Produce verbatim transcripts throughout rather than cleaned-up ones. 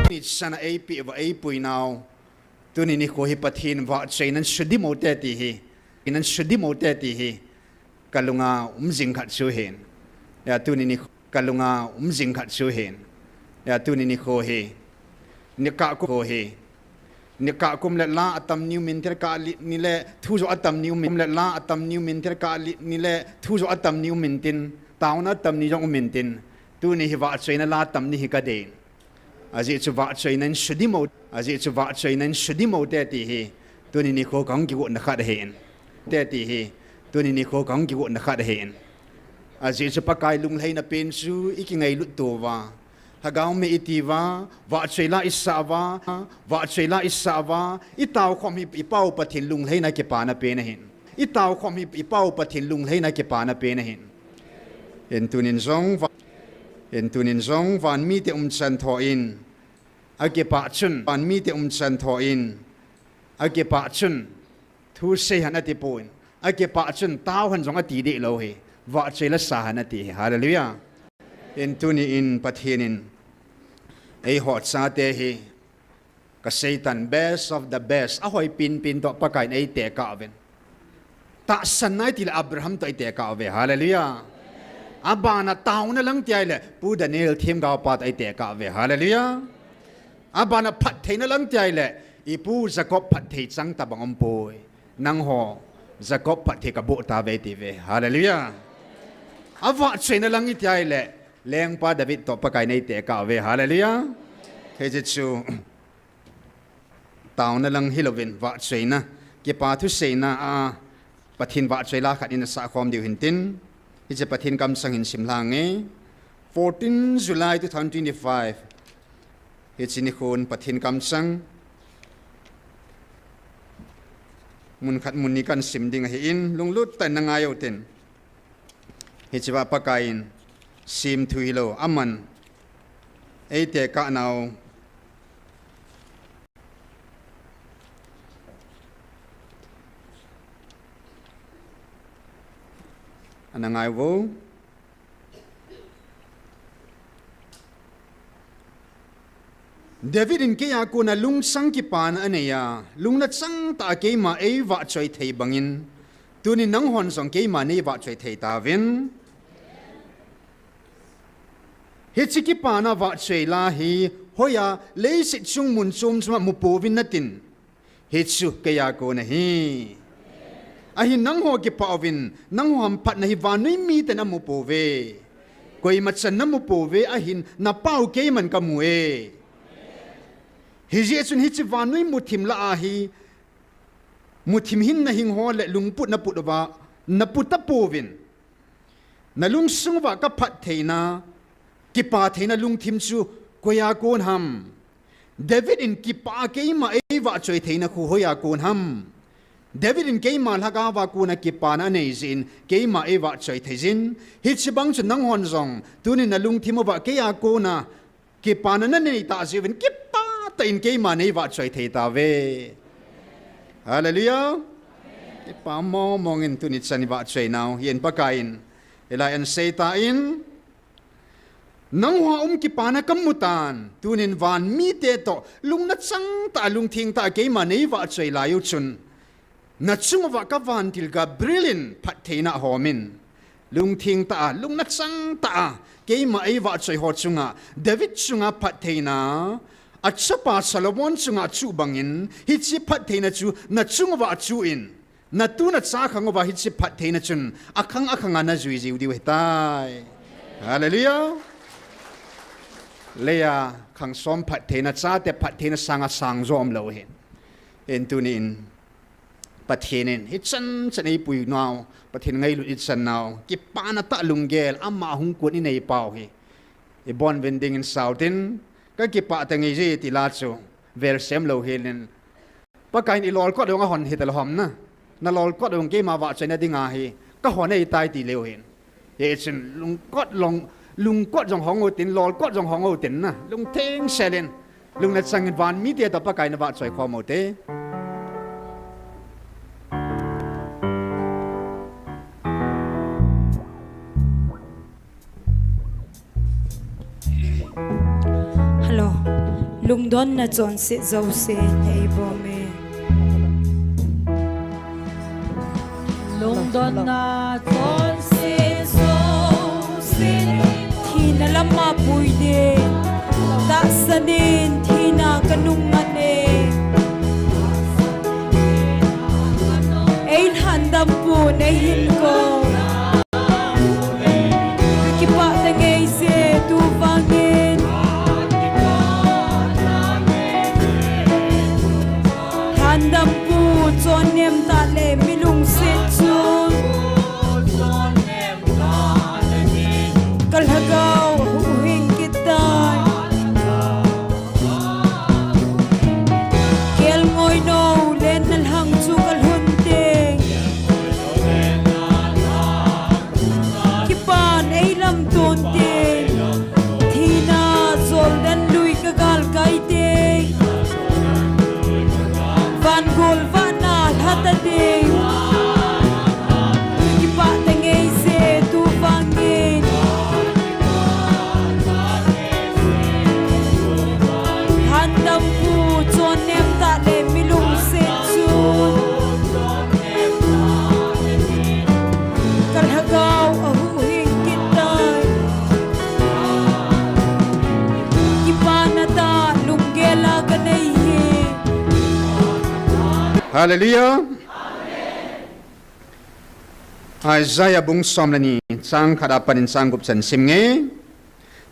Pathen in sana eipeh uva eipuinau. Tuni nikho hi Pathen vahchoinan sudim u hite ti hi. Inan sudim u hite ti hi. Kalunga um jing khat chu hin. Ya tuni nikho. Kalunga um jing khat chu hin. Ya tuni nikho hi. Nikah kum ho hi. Nikah kum le la atam ni um intin, nikah lit ni le thu jo atam ni um in, le la atam ni um intin, nikah lit ni le thu jo atam ni um intin, taona atam ni jong um intin. Tuni hi vahchoina la tam ni hi kadei. Ajeh chu vahchoinan sudim u, ajeh chu vahchoinan sudim u hite ti hi. Tuni nikho kahung kigotna khat ahin. Hite ti hi. Tuni nikho kahung kigotna khat ahin. Ajeh chu Pakai lunglhaina pen chu ikingailut touva. Lhagao meh itiuva, vahchoi la isah uva, vahchoi la isah uva, itaokhom hi iPau Pathen lunglhaina kipana pen ahin. Itaokhom hi iPau Pathen lunglhaina kipana pen ahin. Hin tunin jong va-, hin tunin jong van mite umchan thoin. Akipah chun, van mite umchan thoin. Akipah chun, thusei hen atipon. Akipah chun, tao hen jong ati deh lou hi. Vahchoi la sa hen ati hi. Hallelujah. Hin tuni in Pathen in. Eiho chate hi. Ka Satan, best of the best. Ahoi penpen toh Pakai in eitekah uvin. Tahsan nai tile Abraham toh eitekah uve. Hallelujah. Abana taona lang ti ahile Pu Daniel themgaopa toh eitekah uve. Hallelujah. Abana phattheina lang ti ahile ipu Jacob phatthei chang tabang umpoi. Nangho Jacob phatthei kaboh tauve itiuve. Hallelujah. Avahchoina lang iti ahile lengpa David toh Pakai in eitekah uve. Hallelujah. Hiche chu taona lang hilouvin vahchoina, kipa thuseina a Pathen vahchoi la khat in asah khom diu hintin. Hiche Pathen kamchang hin sim lhange. Fourteen July two thousand twenty-five. Hiche nikhon Pathen kamchang mun khat mun ni kahin sim ding ahin, lunglut tah in nangai utin. Hichea Pakai in semthu hilou, aman eitekah nau ana ngai uvo. David in keija kona lungchang kipana anei a, lungna chang tah a keima eivahchoi thei bangin, tunin nanghon jong keima neivahchoi thei tauvin. Hiche kipana vahchoi la hi, hoiya leiset chung mun chom chom a mupouvin natin. Hichu keija kona ahi. Ahin nangho kipah uvin, nangho hamphatna hi vannoi miten amupouve. Koima chan namupouve, ahin napau keiman kamu e. Hijeh chun hiche vannoi muthim lah a hi, muthim hin nahing ho le lungput naput uva, napu tapouvin. Nalungsung uva kaphat theina, kipa theina lungthim chu koija kon ham? David in kipah a keima eivahchoi theina khu hoija kon ham? David in keima lhagao a kona kipana anei jeh in keima eivahchoi thei jin, hiche bang chu nanghon jong tunin nalungthim uva keija kona kipana nanei tah jeh uvin kipah tah in keima neivahchoi thei tauve. Hallelujah. Kipa mong mong in tuni chan ivahchoi nau hi in Pakai in hilai a asei tan, nangho a um kipana kamu tan, tunin van mite toh lungna chang tah a lungtheng tah a keima neivahchoi lai u chun, nachung uva kavantil Gabriel in phattheina ahom in, lungtheng tah a, lungna chang tah a keima eivahchoi ho chunga, David chunga phattheina, achapa Solomon chunga achuh bangin, hiche phattheina chu nachung uva achuh in, natu nacha khang uva hiche phattheina chun akhang akhang a najui jiu diu ahitai. Hallelujah. Leiya khang som phattheina, chate phattheina sanga sang jo umlou ahi. Hin tunin Pathen in hichan chan eipui nau, Pathen ngailut ichan nau, kipana tah lunggel, ama hung kon inei pau hi ibon uvin dingin sao tin, kakipah tange ji ti la chu, vel sem lou hel in. Pakai in ilolkot jong ahon hita lou ham na. Nalolkot jong keima vahchoina dinga hi kahon ahitai ti leu hin. Hichun lungkot jong, lungkot jong hong utin, lolkot jong hong utin na. Lungtheng sel in, lungna chang in van mite toh Pakai navahchoi khom ute. Hello. Lungdonna chonset jousen eibom e. Lungdonna chonset jousen. Thina lama pui ding, tahsan in thina kanung man e. Eilhandam pun eihin kou. Kakipah tangei e, tu vangin. Lhandam pu chonnem tah le milungset chu. Ka lhagao ahuhhing kit tai. Kelngoi nou lenna lhang chu kalhun teng. Kipan eilamton teng. Thina joldan lui kagalkai teng. Vangol vana lhata teng. Kipah tangei e, tu vangin. Lhandam pu chonnem tah le milungset chu. Ka lhagao ahuhhing kit tai. Kipana tah lunggel a kanei e. Hallelujah. Isaiah bung som le ni, chang khat apanin chang gup chan sim inge.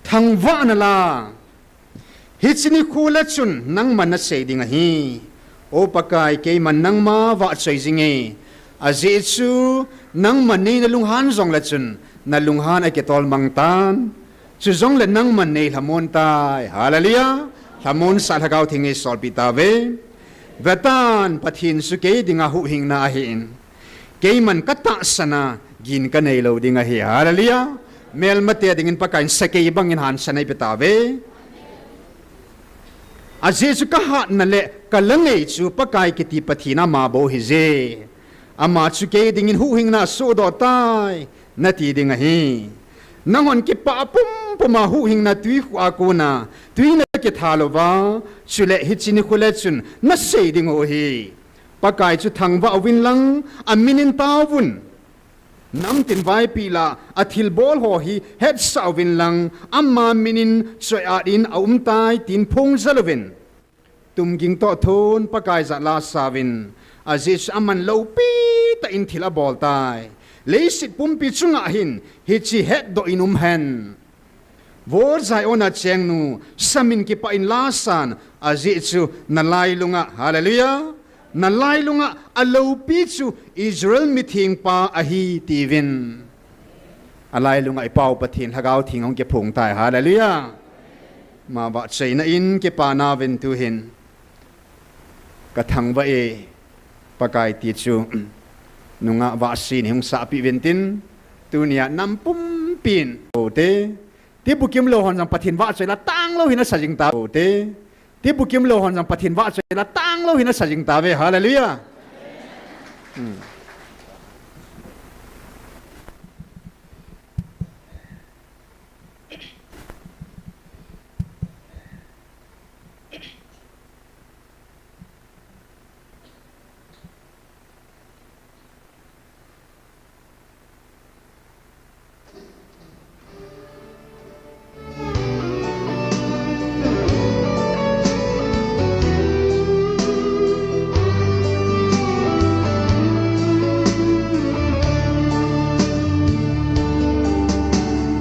Thangvah inla, hiche nikho le chun nangman nasei ding ahi. O Pakai, keiman nangma vahchoi jing inge. Ajeh chu nangman neina lunghan jongle chun, nalunghan akitol mang tan. Chujongle nangman neilhamon tai. Hallelujah. Lhamonsah Lhagao Theng in eisolpeh tauve. Vetan, Pathen chu kei dinga huhhingna ahin. Keiman katahsan a gin kanei lou ding ahi. Hallelujah. Melmate dingin Pakaiyin sakei bangin hansan eipe tauve. Ajeh chu kahatna le kalangei chu Pakai kiti Pathen ama bou ahije. Ama chu kei dingin huhhingna asohdoh tai, nati ding ahi. Nanghon kipah pumpum a huhhingna twikhuh a kona twi nakithat uva, chule hiche nikho le chun nasei ding u ahi. Pakai chu thangvah uvin lang, amin in taovun. Namtin vaipi lah a thilbol ho hi hetsah uvin lang, ama min in choi-at in aum tai tin phongjal uvin. Tumging toh thon Pakai jah la sauvin, ajeh chu aman loupi tah in thil abol tai. Leiset pumpi chunga hin hiche hetdoh in um hen. Vo Zion a chengnu, samin kipah in la san, ajeh chu nalailunga, hallelujah, nalailunga aloupi chu Israel mithengpa ahi tiuvin. Alailunga i Pau Pathen Lhagao Theng hung kiphong tai, hallelujah. Ama vahchoina in kipana uvin tuhin. Kathangvah e, Pakai ti chu, nungah vahsi nei hung sahpeh uvin tin, tunia nam pumpin, o te, ti bukim lou hon jong Pathen vahchoi la tanglou hin asa jing tauve, o te, ti bukim lou hon jong Pathen vahchoi la tanglou hin asa jing tauve, hallelujah. Hmm.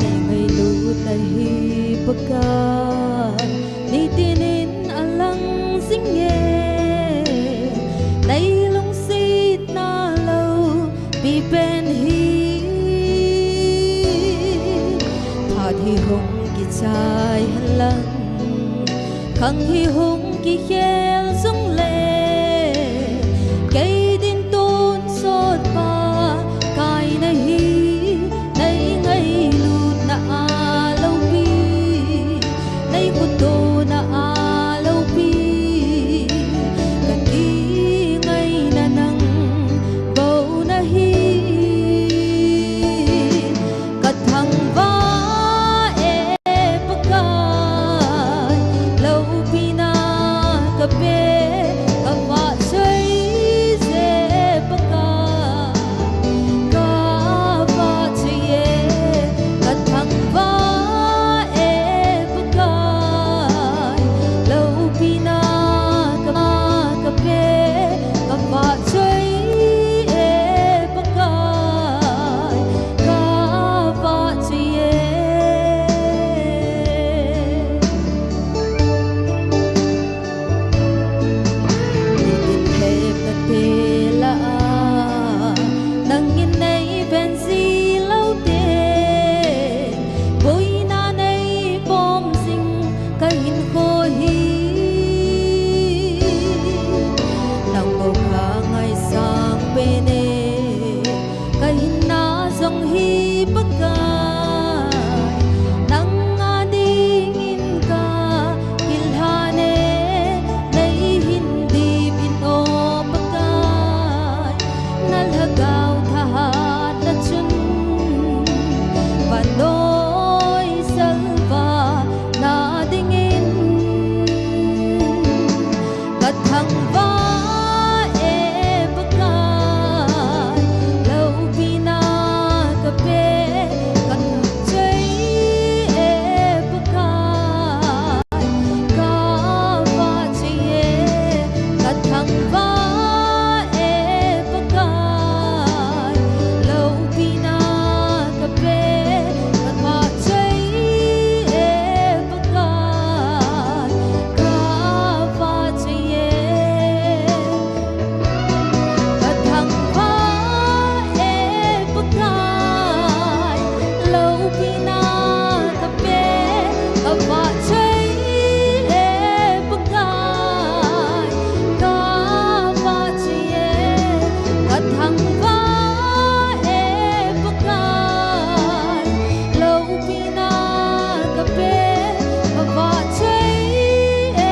Nei ngailutna hi Pakai, nitin in alang jing e, nei lungsetna loupi pen hi. Phat hi hung kichai hen lang, khang hi hung kikhel jongle, kei din tonsot Pakai nahi. Nei ngailutna a loupi, nei khuttona a loupi, kati ngaina nang bou nahi. Kathangvah e Pakai, loupina Kape, kavahchoi je Pakai, kavahchoi e, kathangvah e Pakai, loupina ka, kape, kavahchoi e Pakai, kavahchoi e. Nitin thep kate lah a, nangin neiven ji lou teng, boina neibom jing kahinkho hi. Nang bou kangaisang pen e, kahinna jong hi Pakai, nang a dingin kakilhan e, neihin dip in o Pakai, na Lhagao Thahatna chun vannoi salvana dingin kathangvah e Pakai, loupina kape, kavahchoi e Pakai, kavahchoi e, kathangvah e Pakai, loupina kape, kavahchoi e Pakai, kavahchoi e. Kathangvah e Pakai, loupina kape, kavahchoi e Pakai, kavahchoi e. Kathangvah e Pakai, loupina kape, kavahchoi e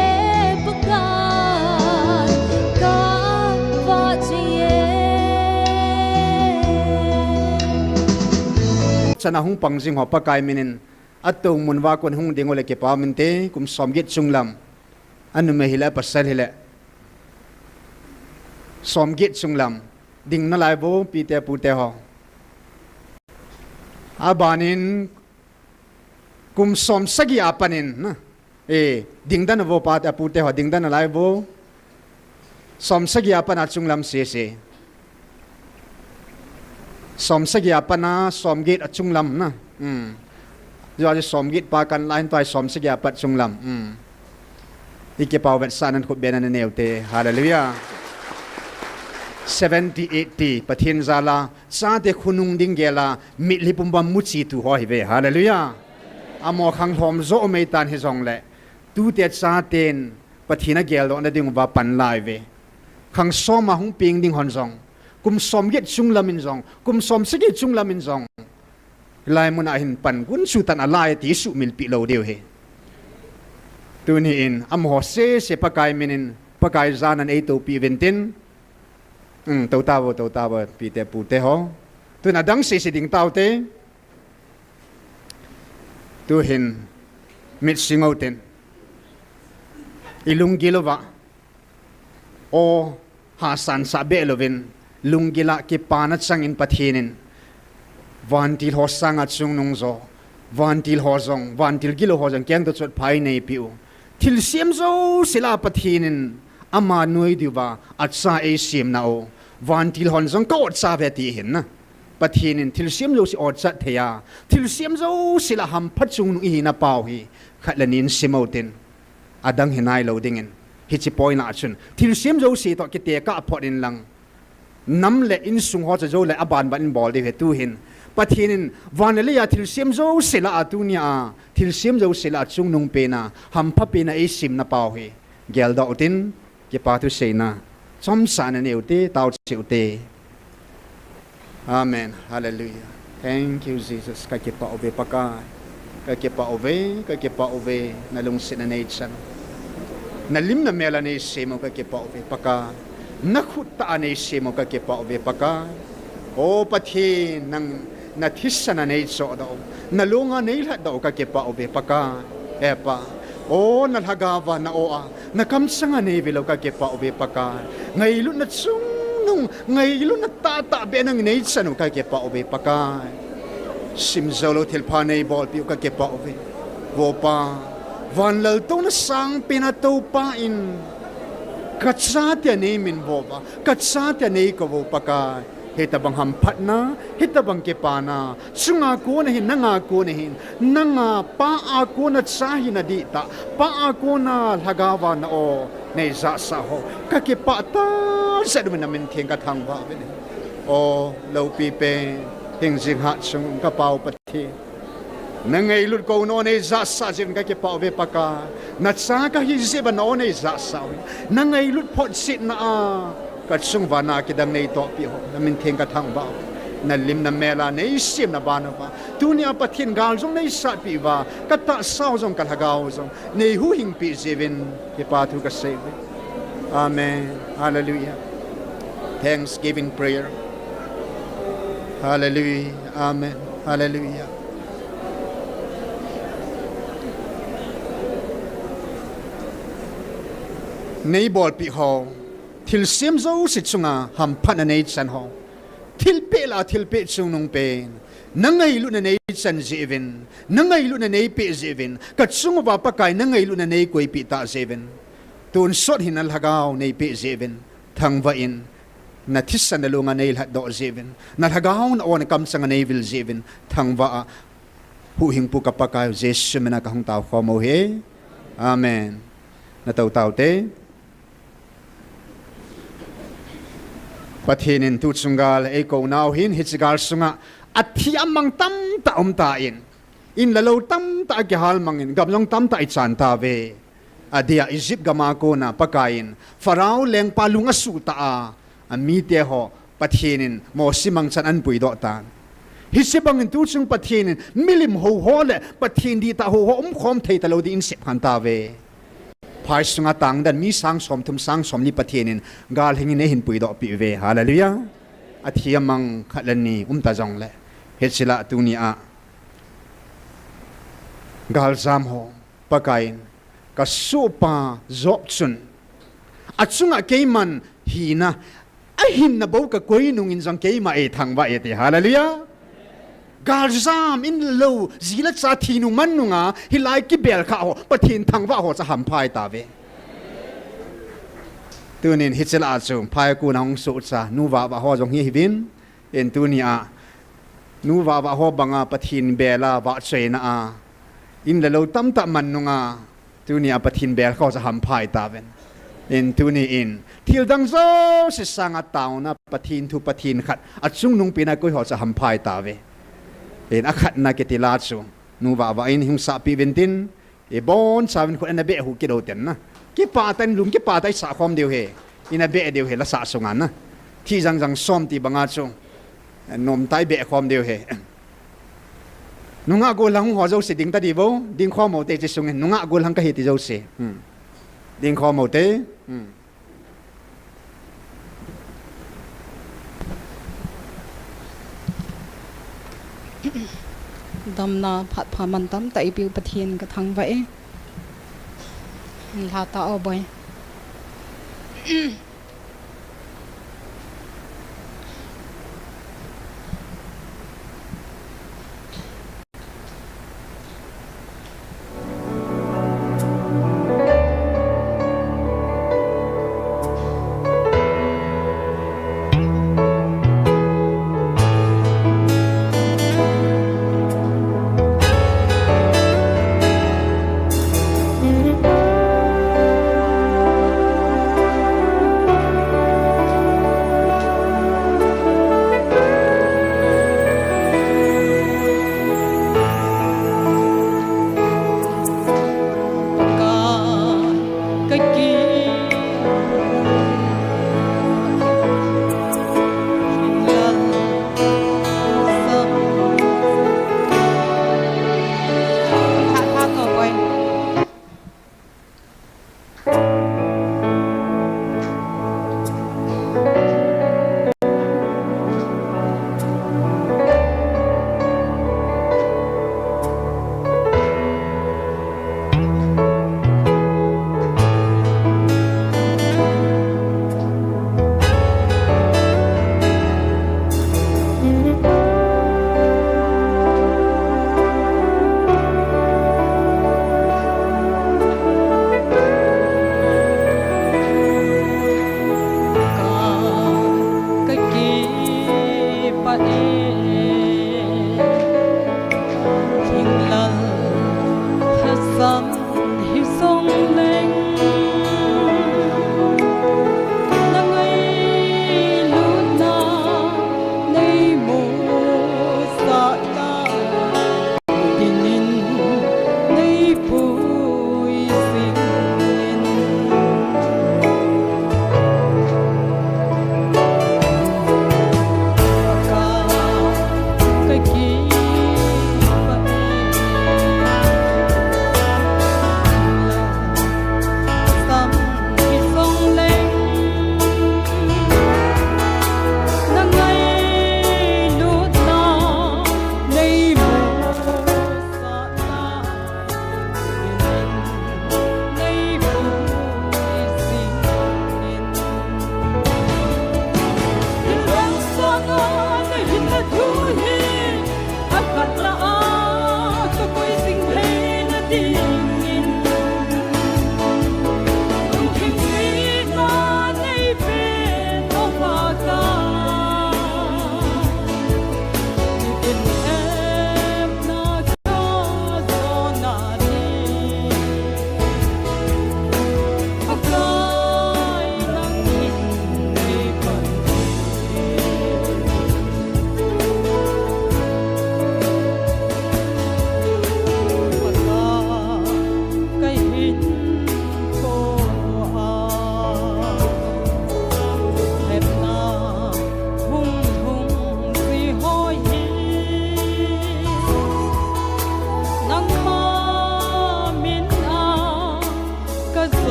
Pakai, kavahchoi e. Chana hung pang jing ho Pakai minin, atou mun uva kon hung ding uleh kipa um inte, kum somget chunglam. Anumei hileh, pasal hileh. Somget chunglam. Ding nalai vo, pite pute ho. Abanin, kum somsagi apanin, na. E, dingdan vo pate pute ho, dingdan nalai vo. Somsagi apana chunglam sese. Somsagi apana, somget achunglam na. Hmm. Jua ji somget pa kan line pai somsagi apat chunglam. Hmm. Ikipau vetsahnan khut bena naneo te. Hallelujah. Seventy, eighty, Pathen jal a, chate khonung ding gel a, mitlhi pumbam muchi tu ho hive. Hallelujah. Amaho khang lhom jo mei tan hijongleh, tute chaten Pathen ageldohna ding uva pan lai ve. Khang som a hung peng ding hon jong, kum somget chunglam in jong, kum somsagi chunglam in jong, hilai mun a hin pan gun chu tan alai ti sumil pi lou diu hi. Tuni in, amaho sese Pakai minin, Pakai janan eitopi uvintin. Hmm, tou tavo, tou tavo, pite pute ho. Tun adang sese ding taute. Tuhin, mit sing utin. Ilunggil uva. O, hahsan sah beh louvin, lunggil a kipana changin Pathen in, vantil ho sanga chungnung jo, vantil ho jong, vantil gilou ho jong, keng toh chot pha eineipi u. Thilsem jouse lah a Pathen in, ama noi diuva, acha eisemna u. Vantil hon jong ka otcha uve ti hin na. Pathen in thilsem jouse otchat thei a, thilsem jouse lah a hampha chungnung ihina pau hi, khat le ni in sim utin. Adang hi nailou dingin. Hiche point a chun. Thilsem jouse toh kitekah phot in lang. Nam le insung ho chu jou le abanban in bol diu hi tuhin. Pathen in van le lei a thilsem jouse lah a tunia, thilsem jouse lah a chungnung pena, hampha pena eisemna pau hi. Geldoh utin, kipa thu seina. Chomcha naneo te, tao cheh ute. Amen. Hallelujah. Thank you, Jesus. Kakipah uve Pakai. Kakipah uve, kakipah uve. Nalungsetna neichan. Nalim namel a neisem u kakipah uve Pakai. Nakhut tah a neisem u kakipah uve Pakai. O Pathen, nang nathisan a neichohdoh u. Nalung a neilhatdoh u kakipah uve Pakai. He Pa. O na lhagao va na o a, na kamchanga nei vil u kakipah uve Pakai. Ngailutna chungnung, ngailutna tahtah beh nangin nei chan u kakipah uve Pakai. Simjoulou thilpha nei bolpeh u kakipah uve. Vo Pa, van laltouna sangpen a toupa in, ka chate a nei min vo uva, ka chate a nei kou uve Pakai. Hitobang hamphatna, hitobang kipana, chunga kona hin, nanga kona hin, nanga Pa a kona cha hina dihtah, Pa a kona lhagao va na o nei jahsah ho kakipah tah jeh uvin na min theng kathangvah uvin. O loupi pen, hingjing hat chung ka Pa u Pathen, na ngailut kou na o nei jahsah jeh uvin kakipah uve Pakai. Na cha kahi jeh uva na o nei jahsah uve. Na ngailut photchetna a kachung uva na kidang nei tohpeh ho na min theng kathangvah uve. Na lim na mel a nei sem na ban uva, tunia Pathen gal jong nei satpeh uva, katahsa u jong kalhagao jong nei huhhingpeh jeh uvin kipa thu kasei uve. Amen. Hallelujah. Thanksgiving prayer. Hallelujah. Amen. Hallelujah. Nei bolpeh ho, thilsem jouse chunga hamphatna nei chan ho, thilpeh lah a thilpeh chungnung pen, na ngailutna nei chan jeh uvin, na ngailutna nei peh jeh uvin, kachung uva Pakai na ngailutna nei koipeh tah jeh uvin, tonsot hin na lhagao nei peh jeh uvin thangvah in, na thisan na lunga nei lhatdoh jeh uvin, na lhagao na o na kamchanga nei vil jeh uvin thangvah a, huhhingpu ka Pakai u Jesu mina kahung taokhom u ahi. Amen. Na tou taute. Pathen in tuchung gal eikou nau hin hiche gal sunga athi amang tamtah um tan, in le lou tamtah akihal mangin, gam jong tamtah ichan tauve. Adeh a Egypt gam a kona Pakai in Pharaoh lengpa lung asuh tah a, amite ho Pathen in Mose mangchan ahin puidoh tan. Hiche bangin tuchung Pathen in milim hou ho le Pathen dihtah hou ho umkhom thei talou dingin sepkhan tauve. Phai sunga tangden mi sang somthum sang somli Pathen in gal hingin eihin puidoh peh uve. Hallelujah. Athi amang khat le ni um ta jongle, hiche lah a tunia galjam ho Pakai in, ka sohpa Job chun achunga keiman hina, ahinna bou kakoi nungin jong keima eithangvah e ati. Hallelujah. Galjam, in le lou, ji le cha thi nung man nunga hilai kibel kha ho Pathen thangvah ho chu ahampha tauve. Tunin hiche lah a chu phai a kon a hung sohcha nu vahvah ho jong hi ahiuvin, in tunia nu vahvah ho banga Pathen bel a vahchoina a in le lou tamtah man nunga tunia Pathen bel kha ho chu ahampha tauve. In tunin thil dang jouse sanga taona Pathen thu Pathen khat achungnung pen a koi ho chu ahampha tauve. In akhatna kiti la chu nu vahvah in hung sahpeh uvin tin, ibonchauvin khut ana beh u kidou ten na. Kipah tah in lung kipah tah a isah khom diu ahi. Ina beh diu ahi, la sah sunga na. Thi jangjang som ti banga chu nomtah a ibeh khom diu ahi. Nungah gollhang ho jouse ding ta diu vo, ding khom u te hiche sungin. Nungah gollhang kahi ti jouse. Hmm. Ding khom u te. Hmm. Damna phat pha man tamtah eipeu Pathen kathangvah e. Lha ta o boi.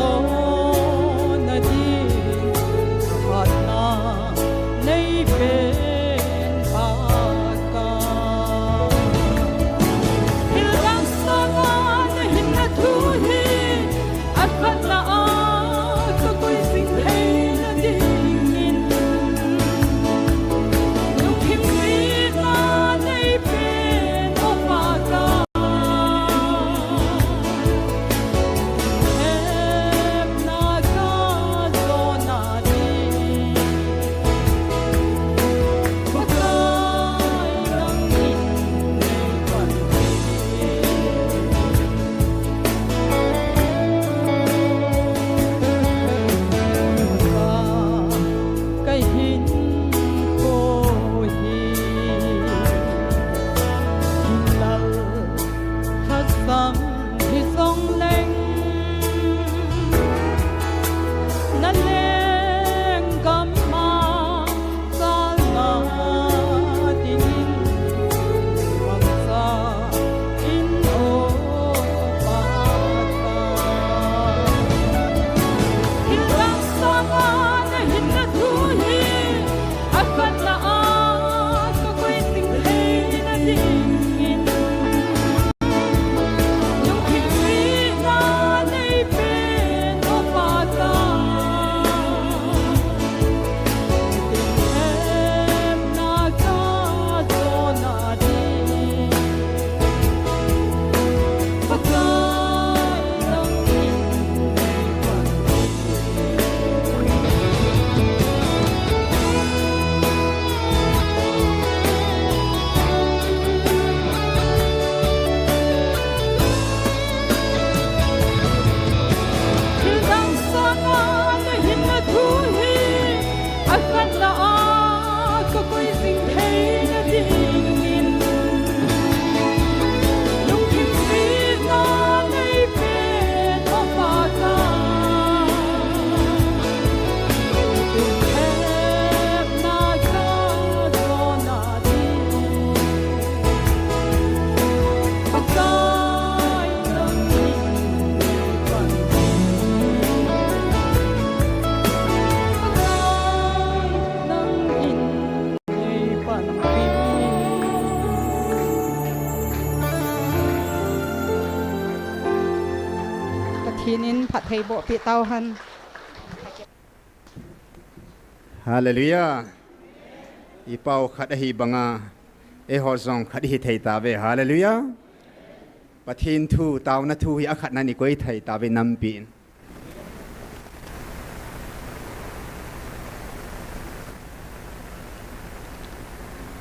Kona din phatna nei pen Pakai. Thil dang sanga na hinna thu hi, a khatna a ka koi jing theina dingin. Lungthim sihna nei pen o Pakai. Lhasam hijongleng, na lenggam a kalna dingin, mangchan o Pakai. Thil dang sanga na hinna thu hi, a khatna a ka koi jing theina dingin. Lungthim sihna nei pen o Pakai. Lungthim hepna ka jona ding. Pakai nangin nei pan. Thil dang sanga na hinna thu hi, a khatna a ka koi jing theina dingin. Lungthim sihna nei pen o Pakai. Lungthim hepna ka jona ding. Pakai nangin nei pan. Pakai nangin nei panpi. Pathen in phattheiboh peh tauhen. Hallelujah. I pao khat ahi banga, eiho jong khat ihi thei tauve. Hallelujah. Pathen thu, taona thu hi a khatna in i koi thei tauve nampi in.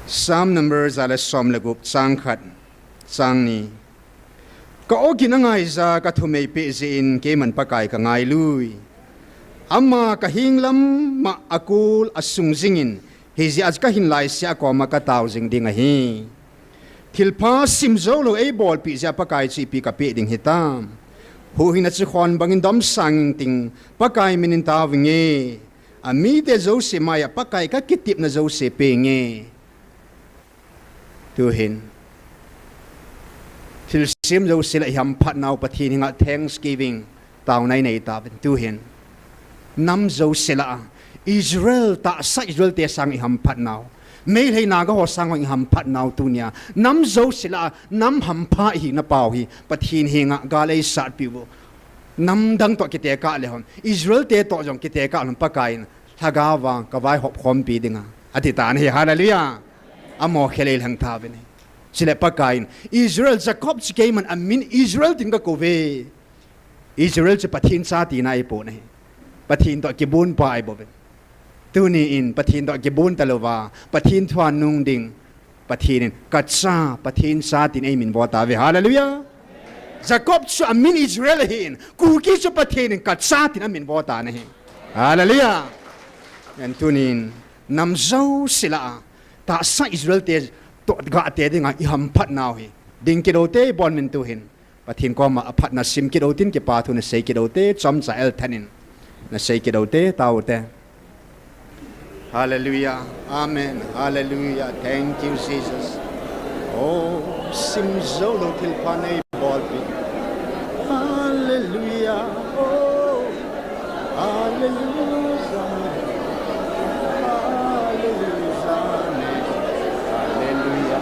Psalm number ja le som le gup, chang khat, chang ni. Ka awgin a ngaija ka thumei peh jeh in keiman Pakai ka ngailui. Ama ka henglam ma a kul a sung jingin, hijeh a ka hin laisea koma ka tao jing ding ahi. Thilpha simjoulou eibolpeh jeh a Pakai chu ipi ka peh ding hitam. Huhhingna chikhon bangin domsang ingting, Pakai min in tao vinge. Amite jouse mai a Pakai ka kitepna jouse penge. Tuhin, thilsem jouse lah i hamphat nau Pathen henga thanksgiving, taona i nei tauvin. Tuhin, nam jouse lah a, Israel, tahsa Israel te sang i hamphat nau, Meitei Naga ho sang i hamphat nau tunia, nam jouse lah a, nam hampha ihi na pau hi, Pathen henga gal eisatpeh u. Namdang toh kitekah le hon, Israel te toh jong kitekah le hon, Pakai in, Lhagao vang ka vaihop khompi dinga, ati tan ahi, hallelujah. Amaho khel eilheng tauvin ahi. Chule Pakai in, Israel, Jacob chu keiman amin Israel tin ka kouve. Israel chu Pathen cha tina ahipon ahi. Pathen toh kibon pa ahi bouve. Tuni in Pathen toh kibon talouva, Pathen thua nung ding, Pathen in ka cha, Pathen cha tin eiminvo tauve. Hallelujah. Jacob chu amin Israel ahin, Kuki chu Pathen in ka cha tin aminvo tan ahi. Hallelujah. Ahin tunin, nam jouse lah a, tahsa Israel te toh gah te dinga i hamphat nau hi, ding kit u te, ibon min tuhin. Pathen koma aphatna sim kit u tin, kipa thu na sei kit u te, chomcha el thanin na sei kit u te, tao u te. Hallelujah. Amen. Hallelujah. Thank you, Jesus. Oh, simjoulou thilpha neibolpeh. Hallelujah. Oh. Hallelujah. Hallelujah. Hallelujah.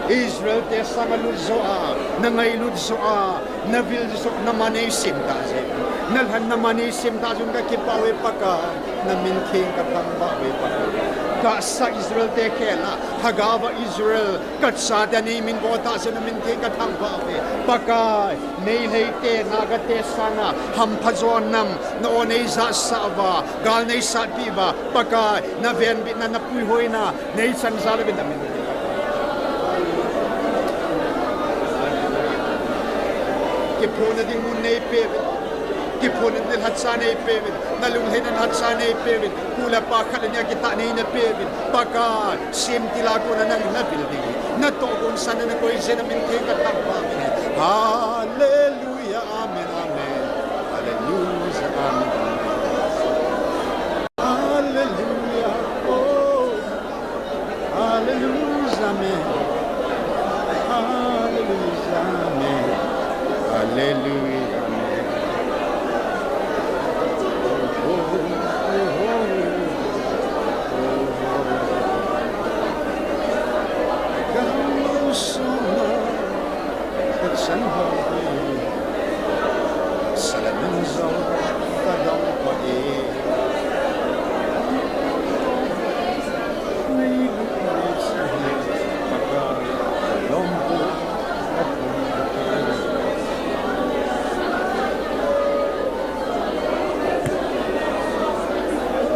Israel te sanga lut joh a, na ngailut joh a, na vil joh, na man ei sem ta jeh, na lhan na man ei sem ta jeh un ka kipah uve Pakai, na min theng ka thangvah uve Pakai. Ka sa Israel te khel a, Lhagao va Israel, ka chate nei min vo ta jeh un na min theng ka thangvah uve Pakai. Meitei te, Naga te sanga hampha jo nam, na o nei jahsah uva, gal nei satpi uva, Pakai, na venbitna, na puihoina, nei chan jal uvin na min. Kiphonna ding mun nei pe uvin. Kiphonna ding lhacha nei pe uvin. Na lunglhaina lhacha nei pe uvin. Pu le pa khat le ni a kitah nei na pe uvin. Pakai, semtil a kon a nang na vil ding, na tohgon sa na koi jeh un na min theng ka thangvah uve. Hallelujah, amen, amen. Hallelujah, amen, amen. Hallelujah, oh. Hallelujah, amen. Hallelujah, amen. Hallelujah, amen.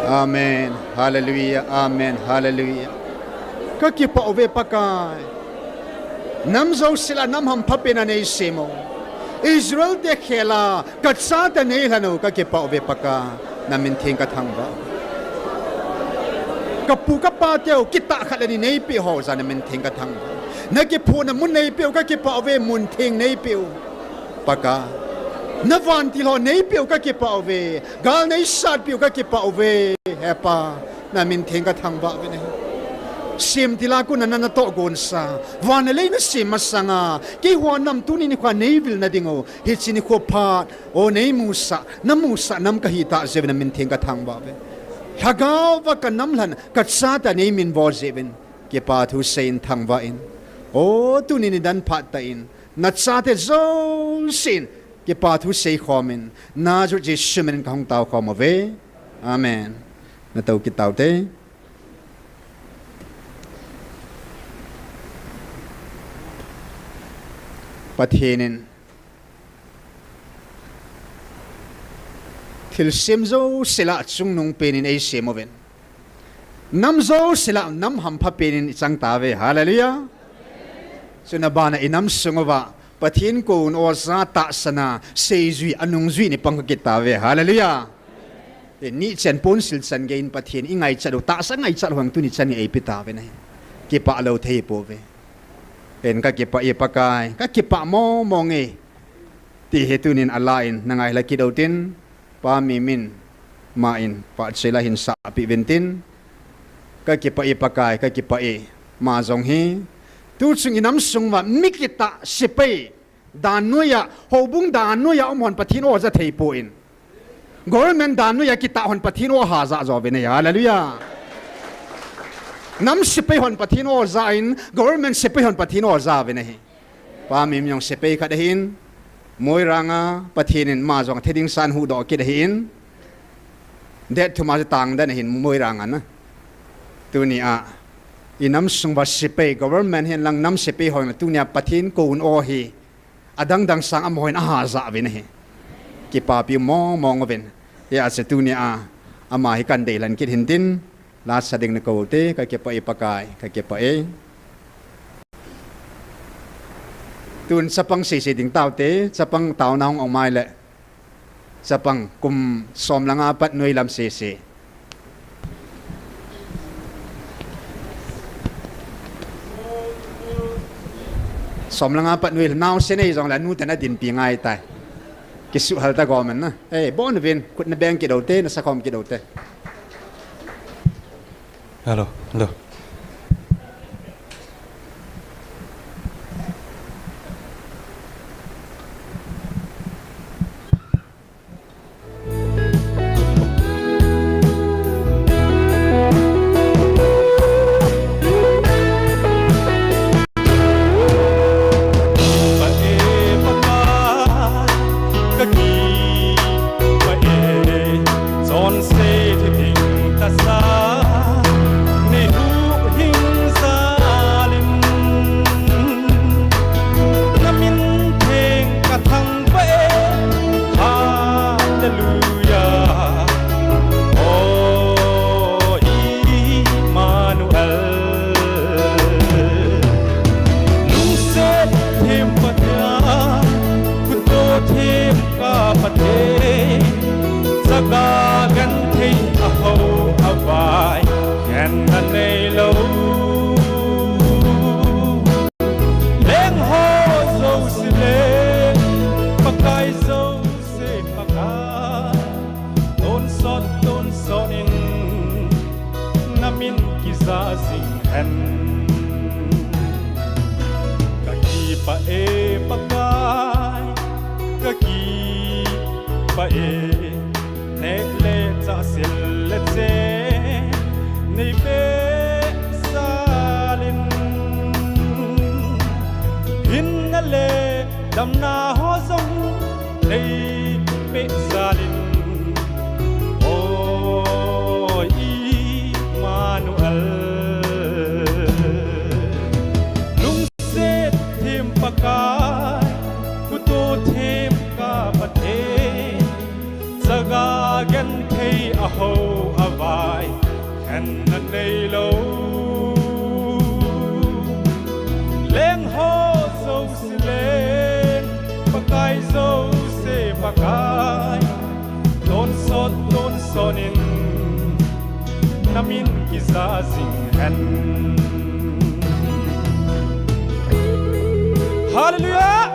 Amen. Hallelujah. Amen. Hallelujah. Ka kipah uve Pakai. Nam jouse lah a nam hampha pen a nei sem u. Israel te khel a ka chate nei lhan u ka kipah uve Pakai. Na min theng ka thangvah. Ka pu ka pa teu kitah khat le ni nei pe u ho jeh un na min theng ka thangvah. Na kiphonna mun nei pe u ka kipah uve, mun theng nei pe u Pakai. Na vantil ho nei pe u ka kipah uve. Gal nei satpi u ka kipah uve. He Pa, na min theng ka thangvah uve nei. Semtil a kon a na, na tohgon sa. Van le lei na sem masanga, keiho nam tuni nikho a nei vil na ding u, hiche nikho phat, o nei musah, na musah nam ka hi ta jeh un na min theng ka thangvah uve. Lhagao va ka nam lhan, ka chate nei min vo jeh un. Kipa thu seiyin thangvah in. O tuni nidan phat tah in. Na chate jousen, kipa thu sei khom in, na jot Jesu min in ka hung tao khom uve. Amen. Na tou kit tau te. Pathen in thilsem jouse lah a chungnung pen in ei sem uvin. Nam jouse lah a nam hampha pen in i chang tauve. Hallelujah. Chuna ban a i nam sung uva Pathen kouna o ja tahsan a seijui a nungjui in i pang kit tauve. Hallelujah. Ni chan ponsil chan gei in Pathen i ngaichat u tahsa ngaichat hon tuni chan in ei pe tauve nei. Kipah lou thei pouve. Pen ka kipah e Pakai, ka kipah mong mong e. Ti hi tunin a la in na ngaila kit u tin, Pa Mimin ma in pachat la hin sah pi uvin tin, ka kipah e Pakai, ka kipah e. Ma jong hi, tu chung i nam sung uva mi kitah sepai dan noiya, houbung dan noiya um hon Pathen o ja thei poi. Government dan noiya kitah hon Pathen o ha ja jo uve nei. Hallelujah. Nam sepai hon Pathen o ja in, government sepai hon Pathen o ja uve nei. Pa Mimin jong sepai khat ahin, Moirang a Pathen in ma jong thei ding san huhdoh kit ahin, date thum a chu tang den ahin Moirang a na. Tuni a, i nam sung uva sepai, government hin lang nam sepai hon tunia Pathen kouna o hi, adang dang sang amaho in aha ja uve nei. Kipapi mong mong uvin. Hijeh a chu tunia, ama hi kan deilhen kit hin tin, la sa ding na kou te, ka kipah e Pakai, ka kipah e. Tun chapang sese ding tau te, chapang tauna hung ong mai le. Chapang kum som le nga pat noi lam sese. Som le nga pat noi le naosen nei jong le nu te na dinpi ngai tai. Kisuhal ta gomen na. Ei, bon uvin, khut na beng kit u te, na sakhom kit u te. Hello, hello. Ka kipah e, neh le chah sil le chen nei peh jal in, hinna le damna ho jong nei peh jal in, o Immanuel. Lungset them Pakai, khuto them ka Pathen, chaga genthei a ho a vai, khenna neilou. Leng ho jouse leng, Pakai jouse Pakai, tonsot tonsot in na min kija jing hen. Hallelujah!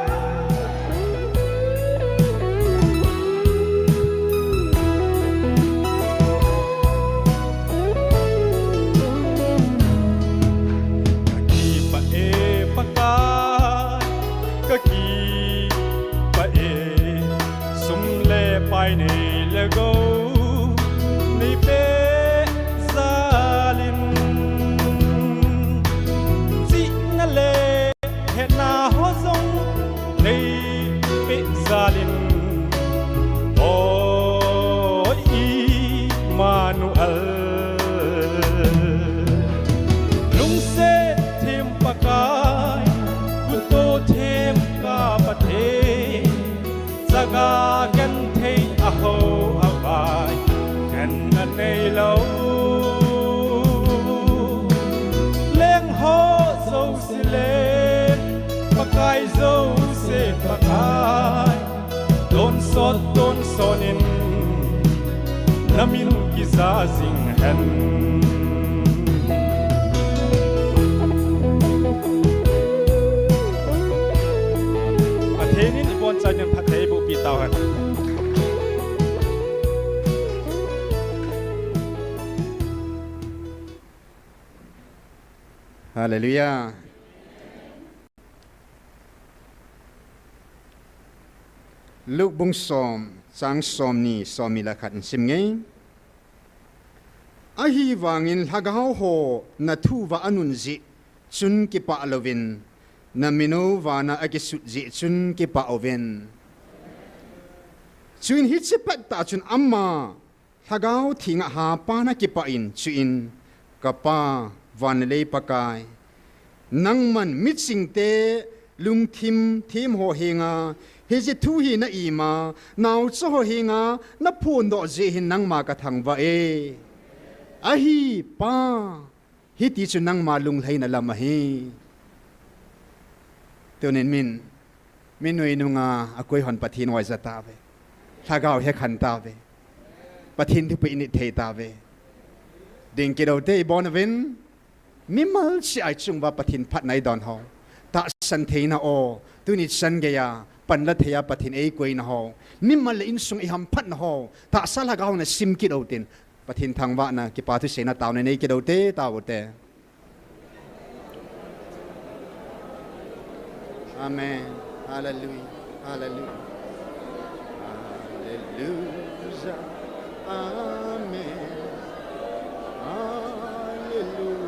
Ka kipah e Pakai, ka kipah e, sum le pai nei le gou nei peh jal in, chihna le hetna ho jong nei peh jal in, o Immanuel. Lungset them Pakai, khuto them ka Pathen, chaga genthei a ho a vai, khenna neilou. Leng ho jouse leng, Pakai jouse Pakai, tonsot tonsot in na min kija jing hen. Pathen in ibon chauvin phatthei eiboh peh tauhen. Hallelujah. Luke bung som, chang somni, somni le khat in sim nge. Ahivangin lhagao ho na thu uva anun jeh chun kipah louvin, na min u vana akisut jeh chun kipah uvin. Chuin hiche pettah chun ama Lhagao Thengah hapa na kipah in, chuin, Ka Pa, van le lei Pakai, nangman michingte lungthim them ho henga hiche thu hi na ima, naocha ho henga na phondoh jeh hin nangma ka thangvah e. Ahi Pa, hiti chu nangma lunglhaina lam ahi. Tunin min, min nui nunga akoi hon Pathen oija tauve. Lhagao hekhen tauve. Pathen thupeh in it thei tauve. Ding kit u te, ibon uvin. Mimal cheh a ichung uva Pathen phatna idon ho. Tahsan theina o. Tuni chan geiya panla theiya Pathen eikoina ho. Mimal le insung ihamphatna ho. Tahsa lhagao na sim kit u tin. Pathen thangvahna, kipa thuseina taona nei kit u te, tao u te. Amen. Hallelujah. Hallelujah. Hallelujah. Amen. Hallelujah.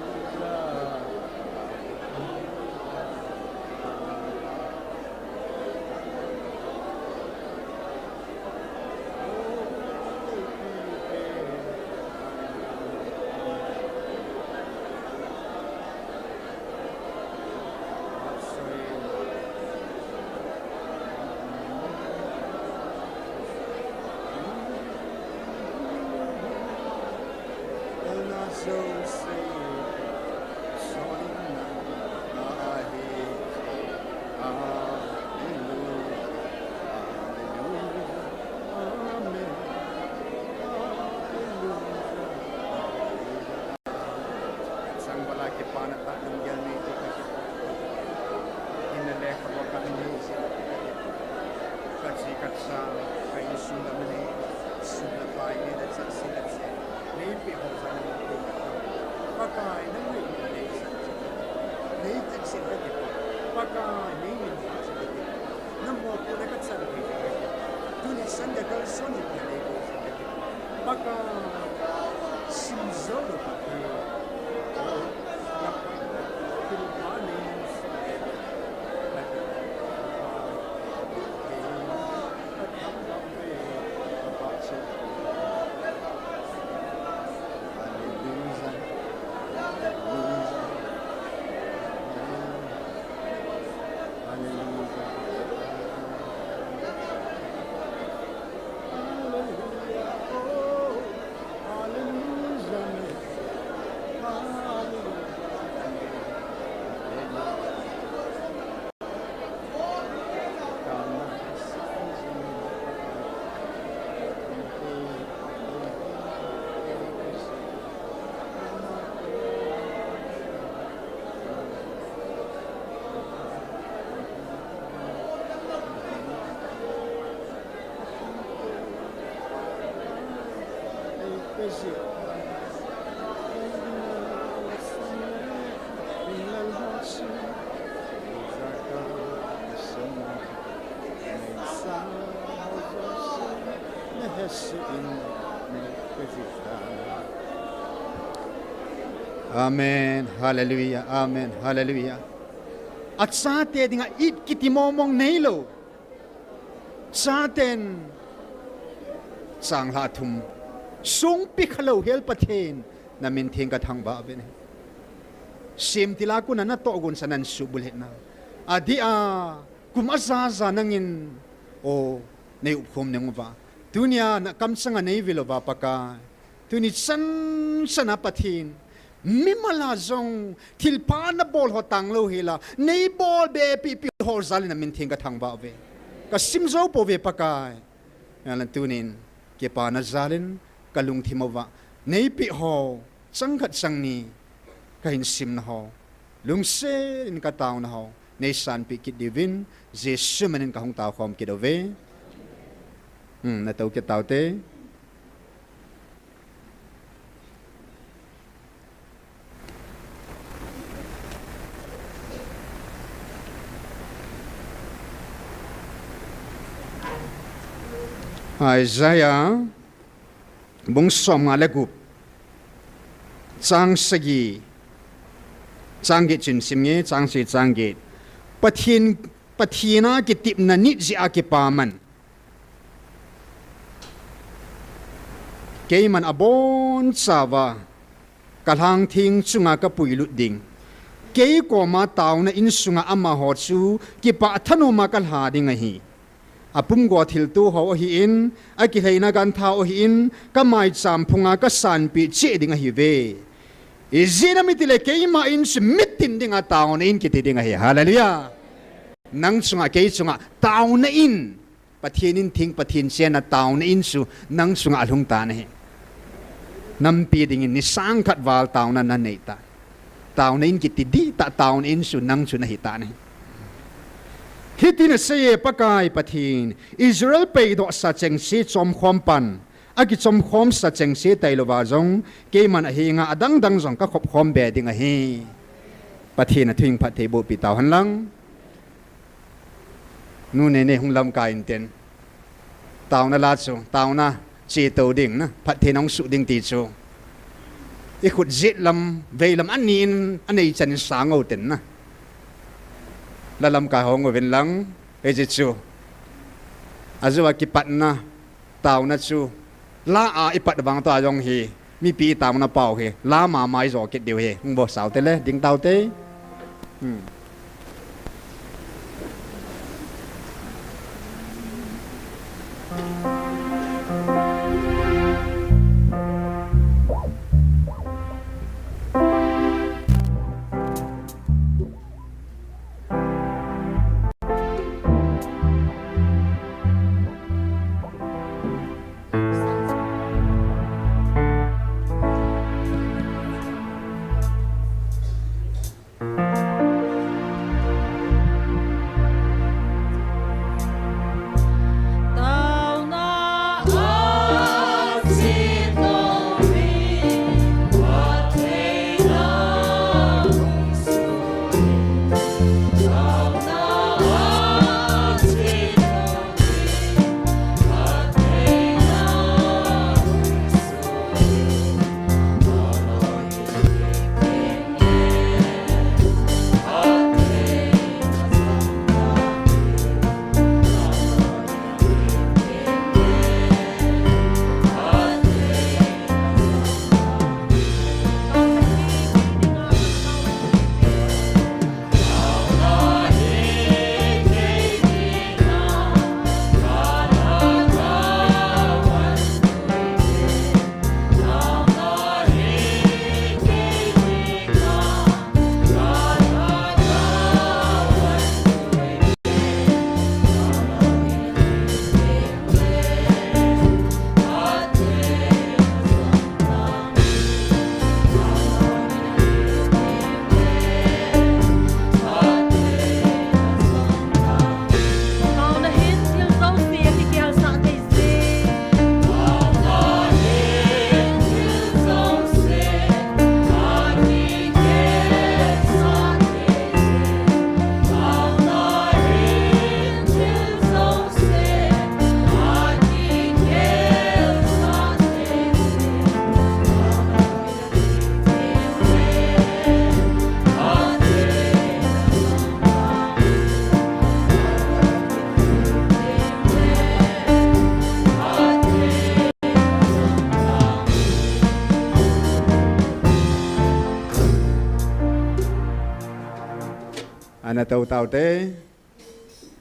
Chang bala kipana tah lunggel nei ti ka kipah. Hinna le khabuh ka nei si ka kipah. Ka ji ka cha, ka insung lam nei, sum le pai nei le chah sil le chen nei peh ho jal in nei peh ka. Pakai nang nei nei sa nei tah sil ka kipah. Pakai nei min tah sil ka kipah. Namopohna kachan thei. Tuni Sunday kalson ni thei. Pakai, simjou lou Pakai. Thilpha nei. Amen. Hallelujah. Amen. Hallelujah. Achate dinga it kiti mongmong neilou. Chaten changlhah thum sungpi khalou hel Pathen, namin theng kathangvah uve. Semtil a kona natoh gonsa nan subulhit na. Adeh a, kum ajaja nangin, o, nei upkhom neng uva. Tunia nakamchanga nei vil uva Pakai. Tuni chan chana Pathen, mimal a jong thilpha nabol ho tanglou hela, nei bolbe pipi ho jal in namin theng kathangvah uve. Kasim jou pouve Pakai. Ahinla tunin kipana jal in kalungthim uva nei peh ho chang khat chang ni kahin simna ho, lungset in kataona ho nei sanpeh kit diuvin, Jesu min in kahung taokhom kit uve. Hmm, natou kit taute. Isaiah bung somnga le gup, chang sagi, chang get chun sim nge, chang sagi, chang get. Pathen, Pathen a kitepna nit jeh a kipaman. Keiman abonchauva kalhangtheng chunga kapuilut ding. Kei koma taona insunga amaho chu kipah thanoma kalha ding ahi. Apumgo thilto ho ahin, akilheina gantha ho ahin, kamaicham phunga kasanpeh cheh ding ahiuve. Ijeh inem itile keima in chu mitin dinga taona in kiti ding ahi. Hallelujah. Nang chunga, kei chunga taona in, Pathen in theng, Pathen chenna taona in chu nang chunga alhung tan ahi. Nampi dingin ni sang khat val taona nanei tan. Taona in kiti dihtah taona in chu nang chu nahi tan ahi. Hitin aseiye Pakai Pathen, Israel peidohsa chengse chomkhom pan, akichomkhomsa chengse tailouva jong, keiman ahenga adangdang jong kakhopkhom be ding ahi. Pathen a thuhing phatthei bohpi tauhen lang. Nu Nene hung lamkai intin. Taona la chu, taona chetou ding na, phatthei nahung suh ding ti chu. Ikhut jet lam, veilam ani in, anei chan in sang utin na. La lamkai hong uvin lang, hiche chu. Ajou a kipatna, taona chu. La a ipat vang tua jong hi. Mipi taona pau hi, la mama ijo kit diu hi, hung vo sao te le, ding tau te. Hmm. Ana tou tau te.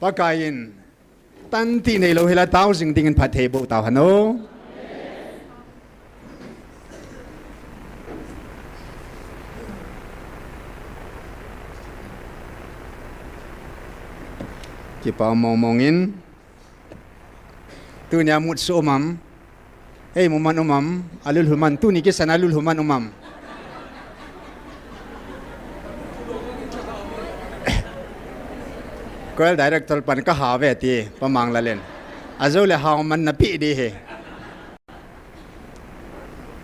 Pakai in tan ti neilou hila tao jing dingin phatthei boh tau hen o. Kipa mong mong in. Tunia mutsu um am. Ei, muman um am. Alulhuman. Tuni kisan alulhuman um am. Choir director pan ka ha ve ti, Pa Manglal in. Ajou le hao man na pi di hi.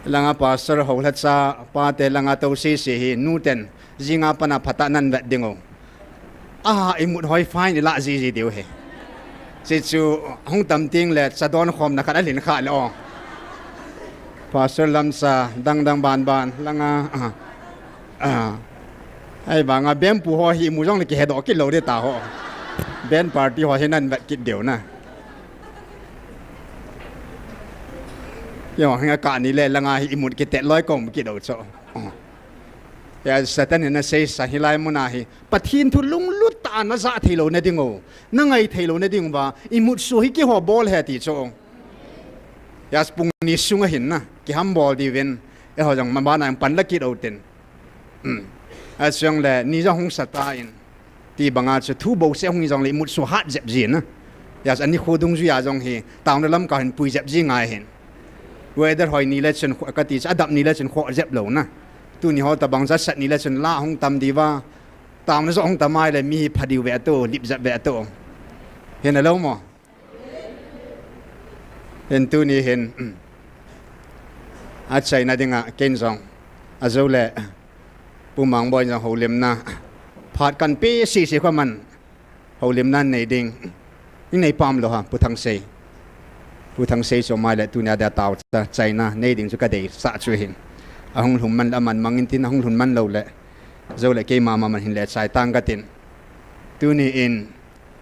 Langa pastor ho lhacha pa te langa tou sisi hi, nu ten, jinga pana phatah nan vet ding o. A, imut hoi fine, ilah jiji diu hi. Sichu hung tam ting le, chadon khomna khat alhin kha le o. Pastor lamsa, dang dang ban ban, langa, a, a. Ai banga band pu ho hi imu jong le kihedoh kit lou di ta ho. Band party ho hi nan vet kit diu na. Yo, hinga ka ni le langa hi imut kitet loi kom kit dou cho. Ya, Satan in asei sa hilai muna hi. Pathen thu lunglut tah a na ja thei lou na ding o. Na ngai thei lou na ding uva. Imut su hi kiho bol he ti cho. Ya, pung ni sunga hin na. Kiham bol di ven. E ho jong ma bana jong pan la kit o tin. Hmm. Achuang le, ni jong hung sa ta in. Ti banga chu thu bo se hung jong le imut su hat jep ji na. Ya, ani khu dungjuia jong hi, taona lam ka hin pui jep ji ngai hin. Weather hoi ni le chun kho, ka ti chu, adap ni le chun kho jep lou na. Tuni ho tabang ja sat ni le chun la hung tam di va. Taona jo hung tam ai le mi hi pha diu ve to, lip jep ve to. Hin a lou mo. Hin tuni hin, achaina dinga, ken jong, ajou le, Pu Mangboi jong houlimna, phat kan pe sisi kho man, houlimna nei ding, in nei pam lou ha, Pu Thangsei. Pu Thangsei chu mai le tunia dia tao cha, chaina, nei ding chu ka deisah chu hin. Ahung lhum man le aman mangin tin, ahung lhun man lou le, jou le keima ma man hin le chai tang ka tin. Tuni in,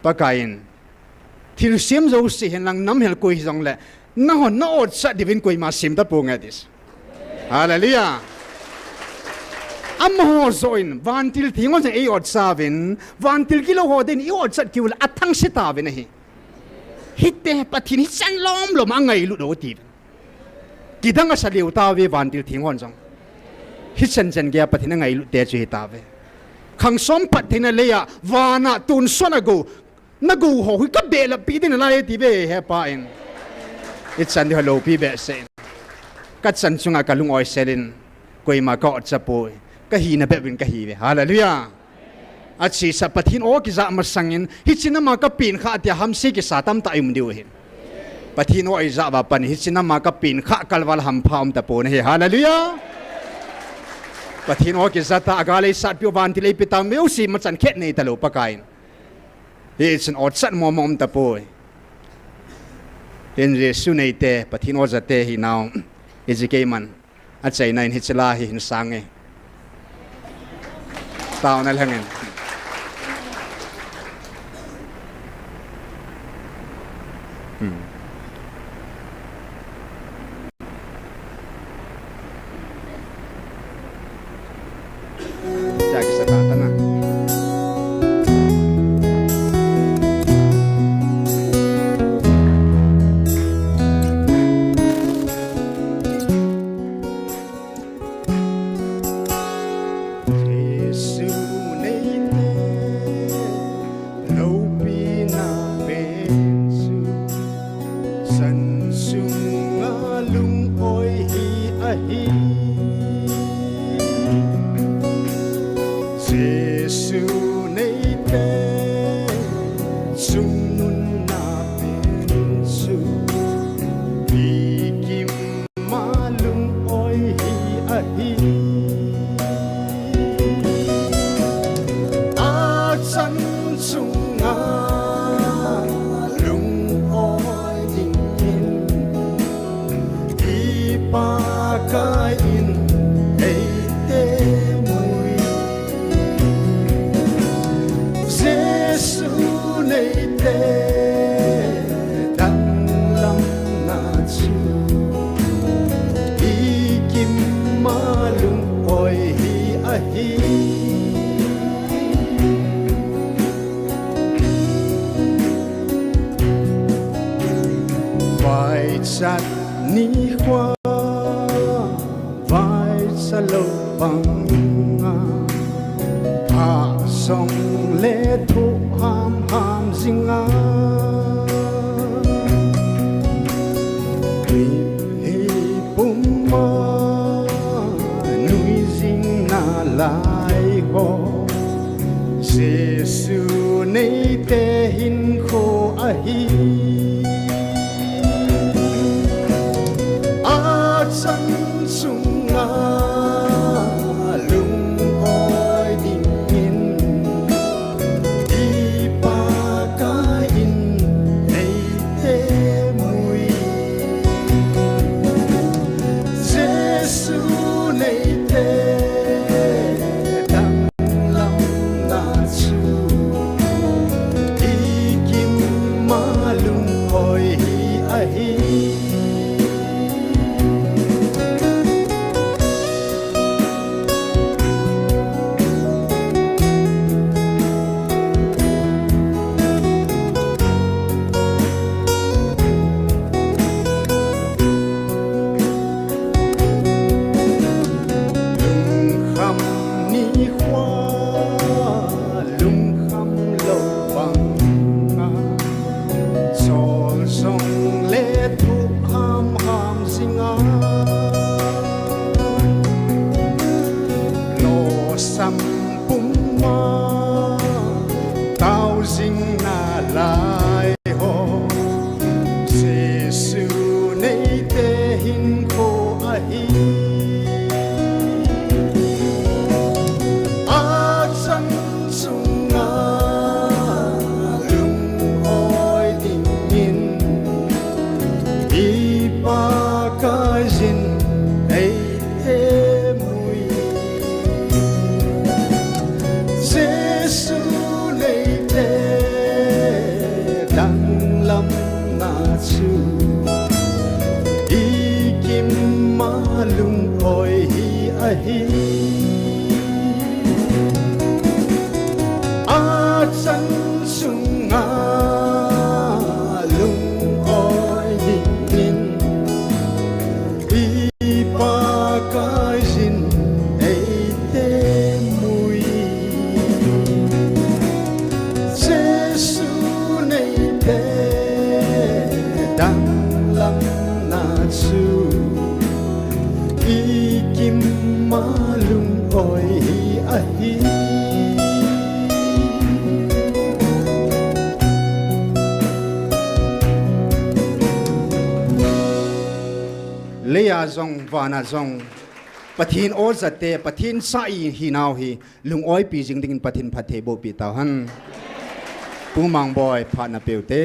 Pakai in, Thilsem jouse hin lang namhel koi hijong le, nahon na otsa diuvin koima sem tapou nge ati. Hallelujah. Amaho joh in, vantil theng hon jong ei otsa uvin, vantil gilou ho din i otsa kit u le athangse tauvin ahi. Hiti Pathen hichan lom lom a angailut u ti. Kidang asa leu tauve vantil theng hon jong. Hichan chan geiya Pathen angailut te chu hitauve. Khangsom phattheina leiya, vana tonsot a gou, na gou ho hi ka belap pi ding nalai ti ve he Pa in. Ichan di ho loupi behseh in. Ka chan chunga ka lung oisel in. Koima ka otsa poi. Ka hina bep in ka hi ve. Hallelujah. Achesa Pathen o kija masang in. Hiche nama ka pen kha tia hamse kisa tamtah i um diu ahi. Pathen o ija uva pat in. Hiche nama ka pen kha kalval hampha um tapon ahi. Hallelujah. Pathen o kija ta a gal eisat piu vantil eipe tau meu si machan khet nei talou Pakai in. Hichan otsat momo um tapoi. Hin Jesu neite, Pathen o jate hinau. Iji keiman. Achaina in hiche la hi hin sang e. Taona lhangin. Hmm. Jesu neite loupina pen chu chan sunga lung-oi hi ahi. Jesu neite chungnunna pen chu ikim ma lung-oi hi ahi. Achan chunga lung-oi dingin i Pakai in eite mui. Jesu neite danglamna chu ikim ma lung-oi hi ahi. Chat ni khua vai sa lo banga, pha song le thuh ham ham zinga. Hi puma nui zing nalai ho, Jesu neite hinkho ahi. Achang chunga lungoi dingin, i Pakai in neite mui. Jesu neite danglam na chu, i kim ma lungoi hi ahi. Lungkham ni khua, lungkham lo banga, chol song le thuh ham ham zinga. Losam puma tao zing nalai ho, Jesu neite hinkho ahi. Achang chunga lungoi dingin, i Pakai in neite mui. Jesu neite danglam na chu, i kim ma lungoi hi ahi. Achang chunga lungoi dingin, i Pakai in neite mui. Jesu neite danglam na chu, i kim ma lungoi hi ahi. Leiya jong, vana jong, Pathen o jate, Pathen cha ihinau hi lungoipi jing dingin Pathen phattheiboh pi tauhen. Pu Mangboi, phat napeh ute.